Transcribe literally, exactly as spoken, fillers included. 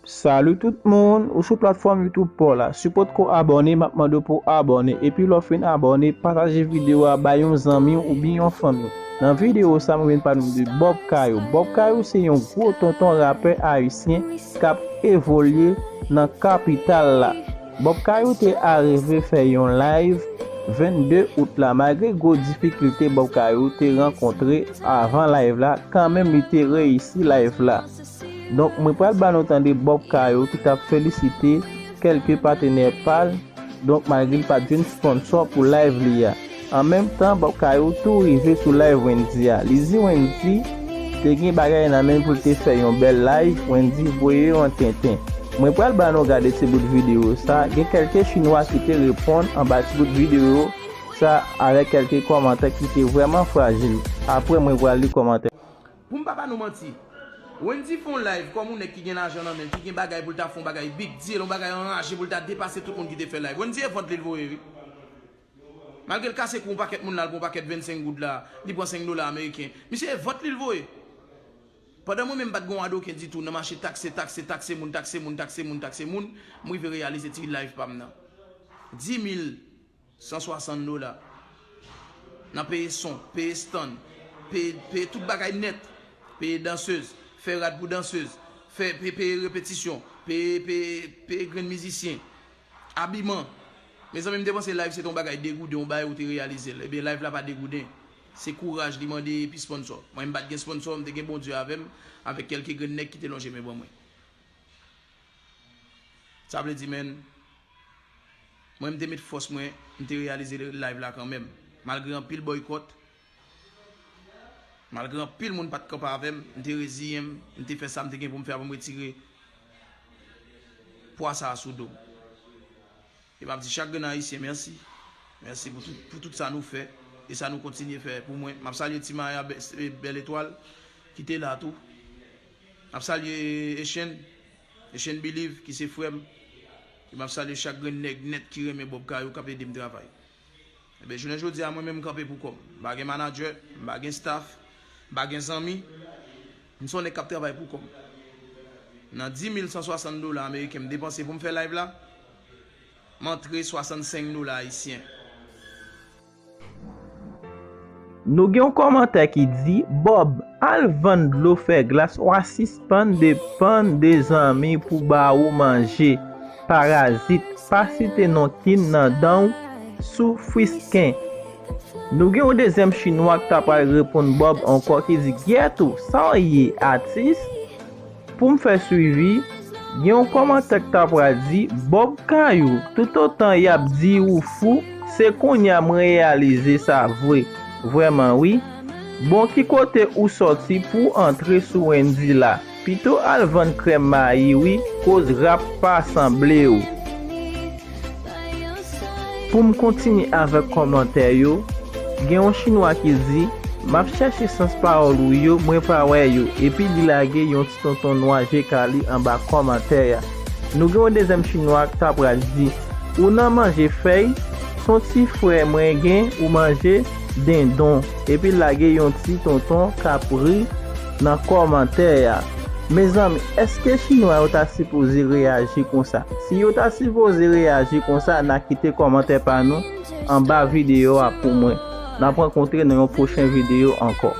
Salut tout moun, ou sou platfòm YouTube pa w la. Si w potko abòne, m ap mande w pou w abòne. Epi lè w fin abòne, pataje videyo a bay yon zanmi w oubyen yon fanmi w. Nan videyo sa, mwen vin pale nou de Bob Kayou. Bob Kayou se yon gwo tonton rapè ayisyen k ap evolye nan kapital la. Bob Kayou te arive fè yon live vennde out la. Malgre gwo difikilte Bob Kayou te rankontre avan live la, kanmenm li te reyisi live la. Donk, mwen pral ba nou tande Bob Kayou ki t ap felisite kèlke patenè pa l. Donk, malgre li pa t jwenn sponsò pou live li a. An menm tan, Bob Kayou tou rive sou live Wendyy a. Li di Wendyy te gen bagay nan men l pou l te fè yon bèl live, Wendyy voye yo an tenten. Mwen pral ba nou gade ti bout videyo sa, gen kèlke chinwa ki te reponn anba ti bout videyo sa avèk kèlke kòmantè ki te vrèman frajil. Apre, mwen pral li kòmantè. Pou m pa ba nou manti, Wendyy fè yon live kòm yon nèg ki gen lajan nan men l, ki gen bagay pou l ta fè yon bagay big deal, yon bagay anraje pou l ta depase tout moun ki te fè live. Wendyy e vant li l voye, wi. Malgre l kase kou yon pakèt moun la, l pran yon pakèt vennsenk goud la, li pran senk dola ameriken. Misye e vant li l voye. Pandan mwen menm m pa t gen yon adoken ditou nan mache takse, takse, takse moun, takse moun, takse moun, takse moun, m rive reyalize ti live pa m nan. Dis mil san swasant dola. Nan peye son, peye stand, peye, peye tout bagay nèt. Peye dansez, fè rad pou dansez, fè, pe-, peye repetisyon, peye, peye, peye grenn mizisyen, abiman. Mezanmi, m te panse live se te yon bagay degouden, yon bagay ou te reyalize l. Ebyen, live la pa degouden. Se kouraj li mande epi sponsò. Mwen, m pa t gen sponsò, m te gen Bondye avè m, avèk kèlke grenn nèg ki te lonje men ban mwen. Sa vle di, menn, mwen, m te met fòs mwen, m te reyalize live la kanmenm. Malgre anpil bòykòt, malgre anpil moun pa t kanpe avè m, m te reziyen m, m te fè sa m te gen pou m fè a pou m retire pwa sa a sou do m. E m ap di chak grenn Ayisyen mèsi. Mèsi pou tout, pou tout sa nou fè e sa nou kontinye fè pou mwen. M ap salye Ti Maya Bè-, Bèl Etwal ki te la tou. M ap salye Echèn, Echèn Believe ki se frè m. E m ap salye chak grenn nèg nèt ki renmen Bob Kayou k ap ede m travay. Ebyen, jounen jodi a, mwen menm m kanpe pou kò m. M pa gen manadjè, m pa gen staff, m pa gen zanmi. M se yon nèg k ap travay pou kò m. Nan dis mil san swasant dola ameriken m depanse pou m fè live la, m antre swasannsenk dola ayisyen. Nou gen yon kòmantè ki di, Bob, al vann dlo fè glas, w a sispann depann de zanmi pou ba ou manje. Parazit, pa site non Kim nan dan w, soufrisken. Nou gen yon dezyèm chinwa k ta pral reponn Bob ankò ki di, Gyèt ou, sa w ye, atis? Pou m fè swivi, gen yon kòmantè k ta pral di, Bob Kayou, toutotan y ap di ou fou, se kounye a m reyalize sa vre. Vrèman wi. Bon, ki kote ou sòti pou w antre sou Wendyy la? Pito al vann krèm mayi wi, koz rap pa sanble w. Pou m kontinye avèk kòmantè yo, gen yon chinwa ki di, m ap chèche sans pawòl ou yo, mwen pa wè yo, epi li lage yon ti tonton nwa je kali anba kòmantè a. Nou gen yon dezyèm chinwa k ta pral di, ou nan manje fèy, s on ti frè mwen gen, ou manje dendon, epi lage yon ti tonton k ap ri nan kòmantè a. Mezanmi, èske chinwa yo ta sipoze reyaji konsa? Si yo ta sipoze reyaji konsa, n a kite kòmantè pa nou anba videyo a pou mwen. N ap rankontre nan yon pwochen videyo ankò.